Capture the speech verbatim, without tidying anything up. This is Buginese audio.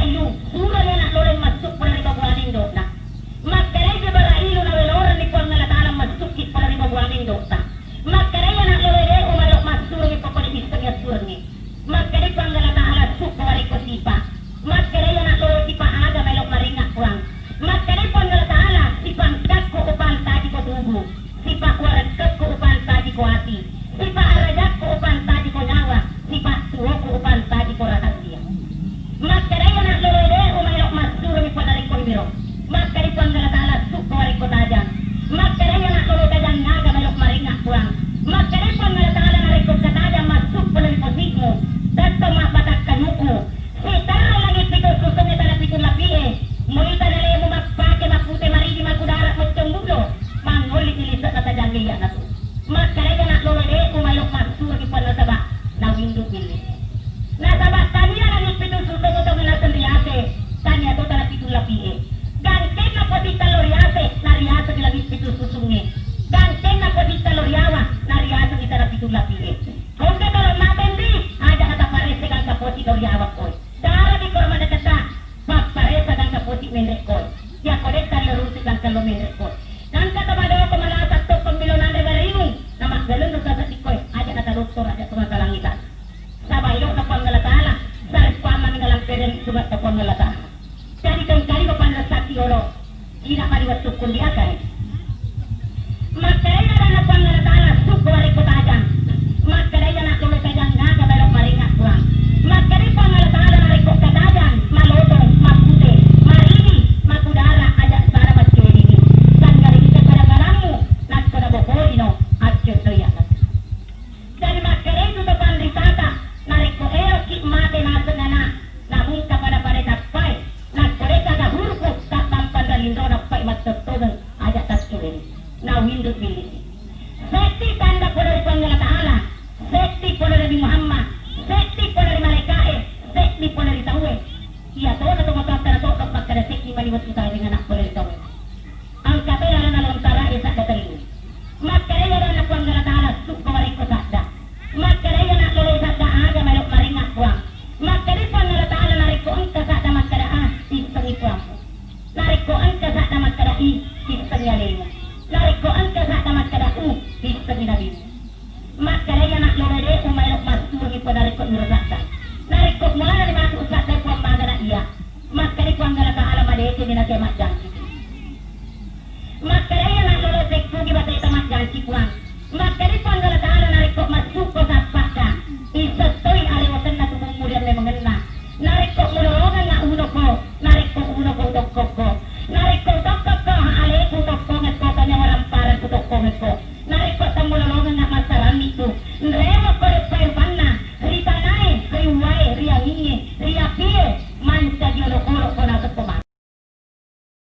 Ilu, suroi anak lolo massu' pole ri babuane indo'na. Makkedai Jibrailu, nawelorenni Puang Allah Taala massukki' pole ri babuane indo'ta. Makkedai anak lolo, de' umaelo massurengngi, pokokna issengngi assurengnge. Makkedai Puang Allah Taala, sukko warekko sipa'. Makkedai anak lolo, sipa' aga maelo maringa' Puang. Makkedai Puang Allah Taala, sipangkakku upantajiko tubu, sipa' warekkekku upantajiko ati, sipa' arajakku upantajiko nyawa, sipa' tuoku upantajiko rahasia. Makkedai anak lolo, de' umaelo massurengngi Puang narekko imiro. Makkedai Puang Allah Taala, sukko warekko tajang. Makkedai anak lolo, tajang aga maelo maringa' Puang. Makkedai Puang Allah Taala, narekko katajang massu' pole ri posi'mu, tetto mabbatakkajuku. Siterro langi' pitu susungnge tana pitu lapi'e, muita nalemu mappake mappute maridi makudara maccombulo, mangngolli lise'na tajangnge iyanatu. Makkedai anak lolo, de' umaelo massurengngi Puang nasaba' nawindu' milli. Nasaba' tania langi' pitu susungnge tongeng naseng riase, tania to tana pitu lapi'e. Gangkenna positta lo riase, nariasengngi langi' pitu susungnge. Gangkenna positta lo riawa, nariasengngi tana pitu lapi'e. Ko engka tau mate ndi, aja' nataparesse gangka posi' lo riawa koi. Darabi korma deketta, papparessa gangka posi' menre' koi. Yako de' tallerusi gangka lo menre' koi. Gangka to madoko malasa' to pemmilo nanre garinu, namaggaleng ro sasa' dikoi, aja' nata doktor, aja' to nata langita. Saba' elo'na Puang Allah Taala, sarekkuammangi dalam peden sunge'ta Puang Allah Taala. Jadi tengkali ko panressaki olo. Ina mani wettukku ndiakai. Makkedai adanna Puang Allah Taala, sukko warekko tajang. Makkedai anak lolo, tajang aga maelo maringa' Puang. Makkedai Puang Allah Taala, narekko katajang, malotong, mappute, maridi, makudara, aja' sada maccedini. Sanggaringi pada kalammu, nakko nabokorino, acconnoi anak. Jadi makkedai tu to panritata, narekko eloki' mate naseng ana', namungka pada-pada tappai, nakko de' gaga huruku, tabbang panra linrona pai mattettongeng, aja' taccureni. Nawindu' millisi. Setti tanda pole ri Puang Allah Taala, setti pole ri Nabi Muhammad, setti pole ri malaika'e, setti pole ri tauwe. Iya tona tomatoatta na toddo' makkeda setti mani wettu tajang ana' pole ri tauwe. Engka to lalenna lontara'e sadda tellu. Makkedai adanna Puang Allah Taala, sukko warekko sadda. Makkedai anak lolo, sadda aga maelo maringa' Puang. Makkedai Puang Allah Taala, narekko engka sadda makkeda A, issengngi Puangmu. Narekko engka sadda makkeda I, issengngi alemu. Narekko engka sadda makkeda U, issengngi nabimu. Makkedai anak lolo, de' umaelo massurengngi Puang narekko miro sadda. Narekko mualani matu sadda Puang magana iya. Makkedai Puang Allah Taala, madecengni nasiya majjangki. Makkedai anak lolo, sekkugi bateta majjangki Puang. Makkedai Puang Allah Taala, narekko massukko sappakka, isettoi arewakenna tumummu ri ammemengenna. Narekko mulolongengnga unoko, narekko unoko utokkokko,